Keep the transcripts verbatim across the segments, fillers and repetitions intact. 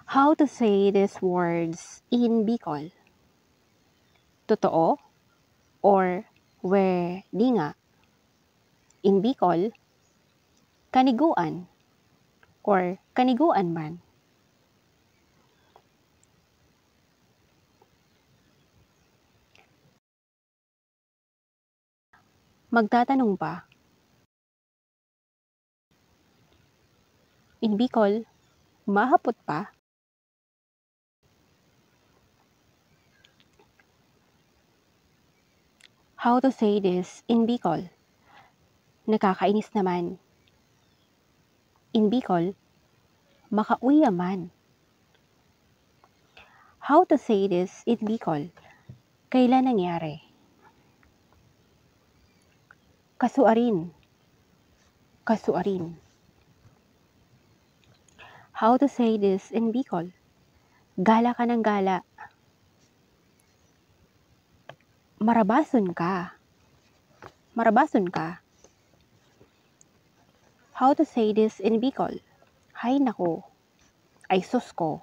How to say these words in Bicol? Totoo or we di nga? In Bicol, kaniguan or kaniguan man. Magtatanong pa. In Bicol, mahapot pa. How to say this in Bicol? Nakakainis naman. In Bicol, makauya man. How to say this in Bicol? Kailan nangyari? Kasuarin. Kasuarin. How to say this in Bicol? Gala ka ng gala. Marabason ka. Marabason ka. How to say this in Bicol? Hay nako. Ay sus ko.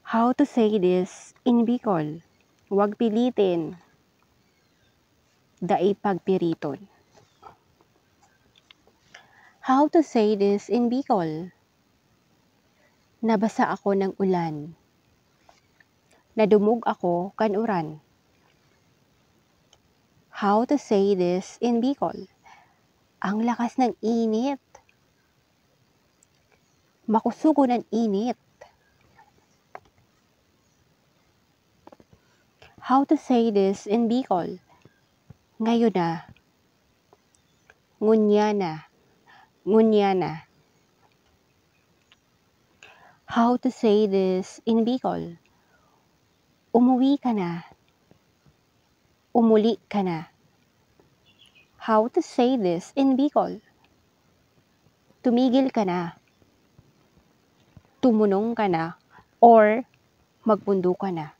How to say this in Bicol? Huwag pilitin. Dai pagpiriton. How to say this in Bicol? Nabasa ako ng ulan. Nadumog ako kan uran. How to say this in Bicol? Ang lakas ng init. Makusugon ang init. How to say this in Bicol? Ngayon na. Ngunya na. Ngunya na. How to say this in Bicol? Umuwi ka na. Umuli ka na. How to say this in Bicol? Tumigil ka na. Tumunong ka na. Or magpundo ka na.